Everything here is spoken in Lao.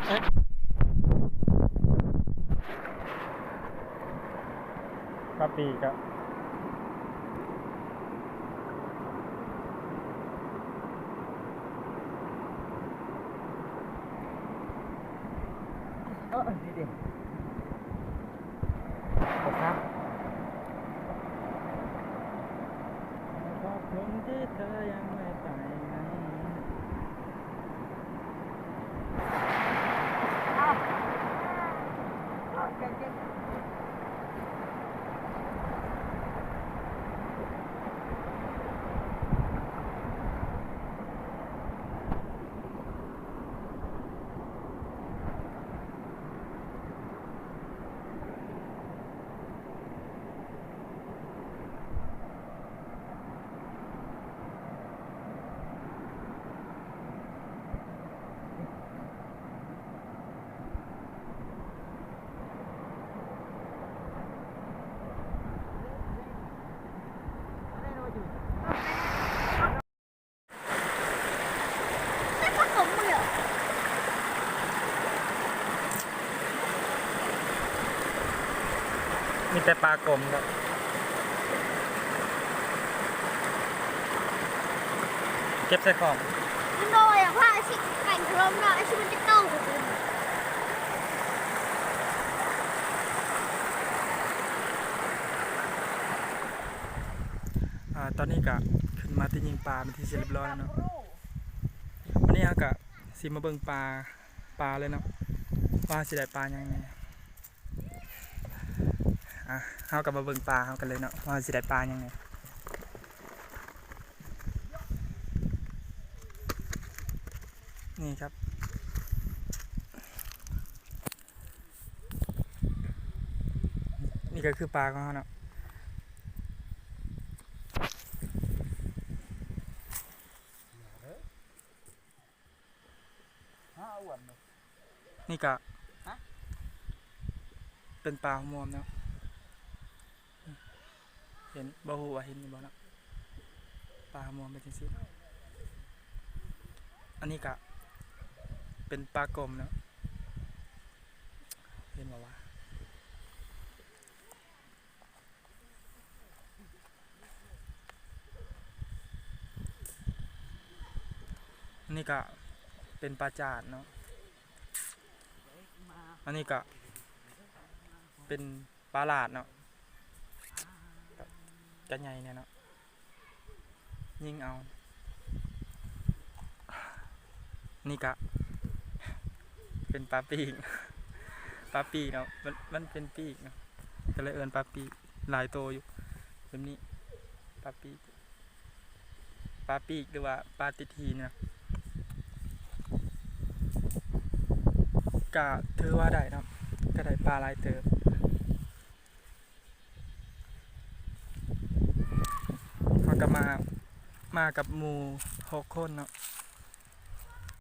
ມາປີກະ ເອີ ນີ້ເດ້ ບໍ່ຄັບ ຂອບຄຸນທີ່ເທາຍັງໄດ້ໄປໃນ ມີແຕ່ປາກົມເນາະ ເກັບໃສ່ຂອງ. ອ່າ ຕອນນີ້ກະຂຶ້ນມາຕິຍິງປາເປັນທີ່ເສັດຮຽບຮ້ອຍແລ້ວເນາະ. ວັນນີ້ເຮົາກະຊິມາເບິ່ງປາ ປາເລີຍເນາະ ວ່າເຮົາຊິໄດ້ປາຫຍັງແດ່. ອ່າ ເຮົາກະມາເບິ່ງປາເຮົາກັນເລີຍເນາະ ວ່າເຮົາຊິໄດ້ປາຫຍັງແດ່. ນີ້ຄັບ ນີ້ກະຄືປາຂອງເຮົາເນາະ. ນີ້ກະເປັນປາຫົວມວມເນາະ ເຫັນ ບໍ່ຮູ້ວ່າເຫັນຢູ່ບໍ່ເນາະ ປາຫົວມວມເປັນຈັ່ງຊີ້. ອັນນີ້ກະເປັນປາກົມເນາະ ເຫັນບໍ່ວ່າ ອັນນີ້ກະເປັນປາຈານເນາະ ອັນນີ້ກະເປັນປາຫຼາດເນາະ ກະໃຫຍ່ແດ່ເນາະ. ຍິງເອົາ ນີ້ກະເປັນປາປີກ ປາປີກເນາະ ມັນ ມັນເປັນປີກເນາະ ກະເລີຍເອີ້ນປາປີກ ຫຼາຍໂຕຢູ່ແບບນີ້ ປາປີກ ປາປີກ ຫຼືວ່າປາຕິດຫີນເນາະ. ກະຖືວ່າໄດ້ເນາະ ກະໄດ້ປາຫຼາຍເຕີບ. ເຮົາກະມາ ມາກັບໝູ່ຫົກຄົນເນາະ